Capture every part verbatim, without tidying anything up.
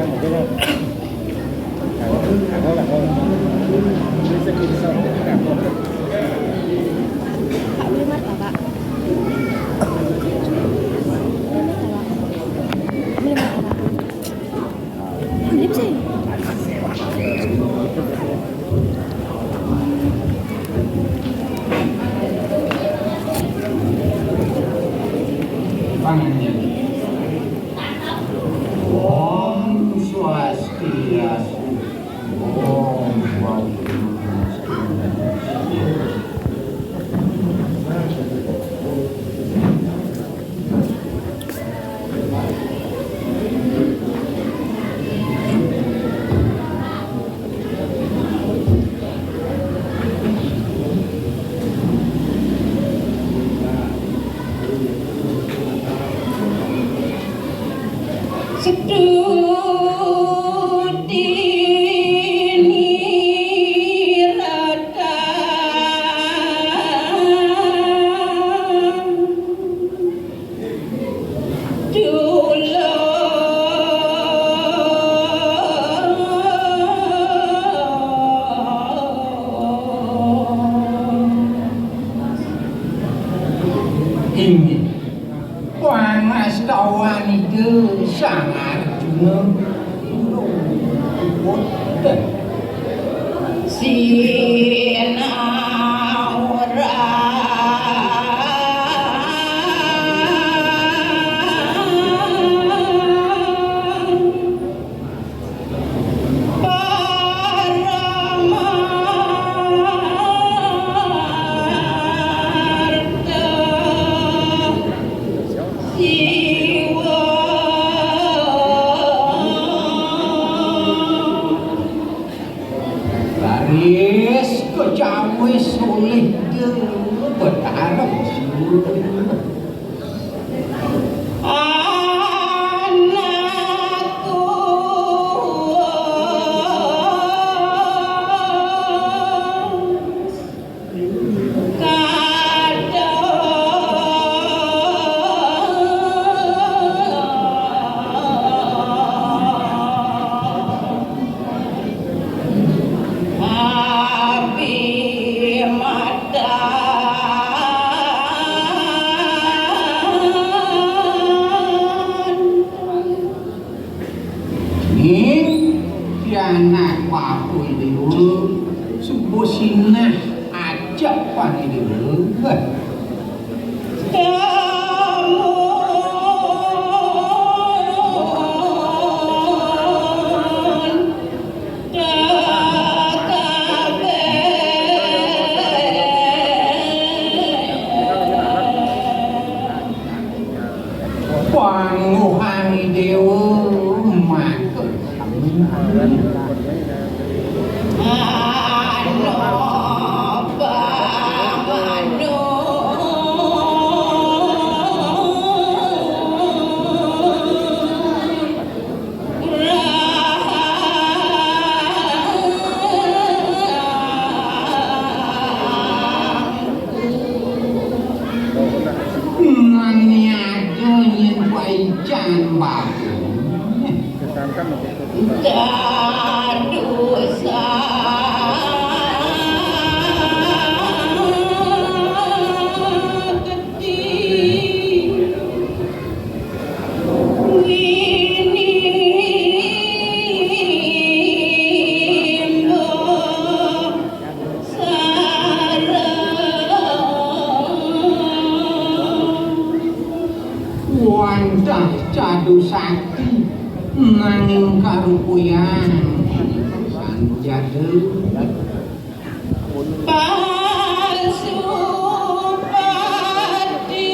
Kak, beli martabak. Beli martabak. Beli sih. Om Swastiastu. Om Swastiastu. Seduti niratang tulung. Inggih. Pangastawanipun Sang Arjuna. Sinawrang. Raris kecawis olih Dewa Betara Siwa. Anakku. Ning pianak paku Dewa, suba sinah ajak pang Dewa. Pangguhani Dewa mangka. Maniaga yen paican bagus. Dadosa gedhe. Wantah cadu sakti nanging karukuyan sanjata. Pasupati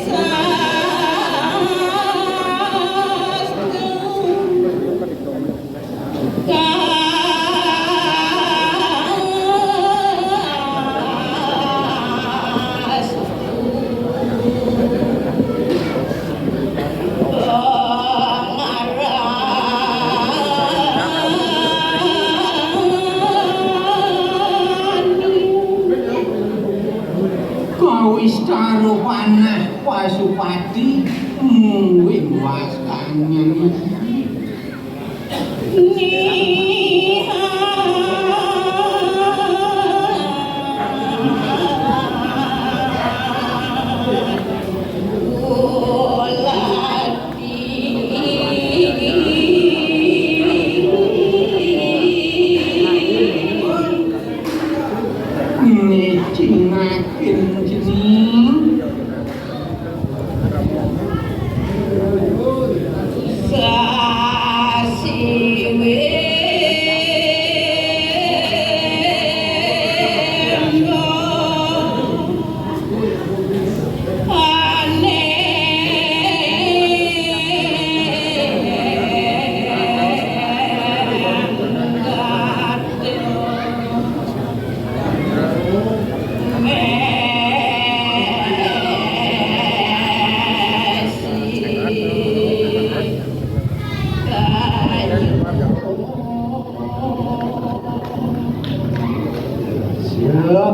sastu. Kastu. Kawistara panah Pasupati mungguing wastannya. Ngicing makin jening.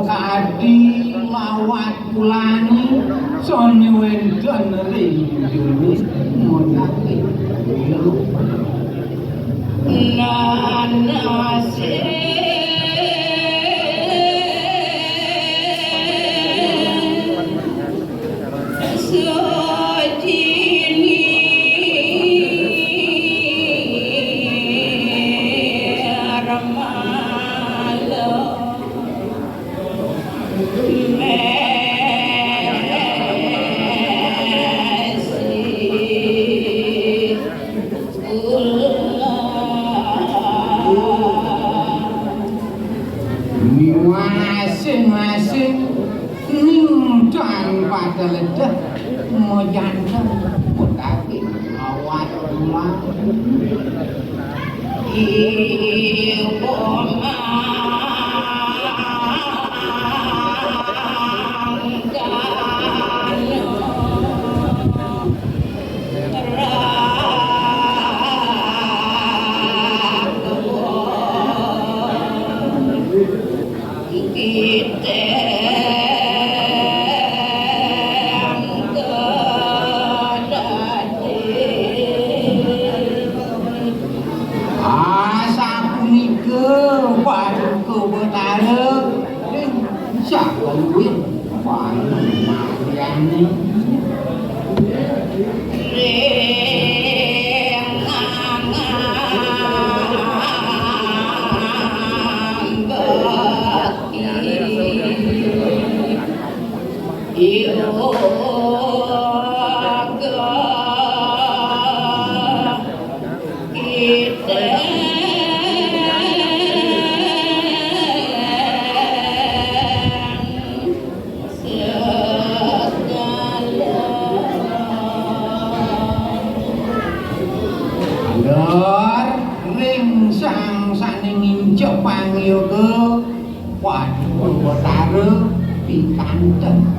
Kadi lawat kulani sone wenten ring dene monake. Nanase sujini ramalo. Masing-masing nindang pada ledeh, majanten mutake awat ulah. Asapunika Paduka Betara, ring saluwih panumaryane. Ring angan Ring sang sane ngincep pangyoga, Paduka Betara pikanten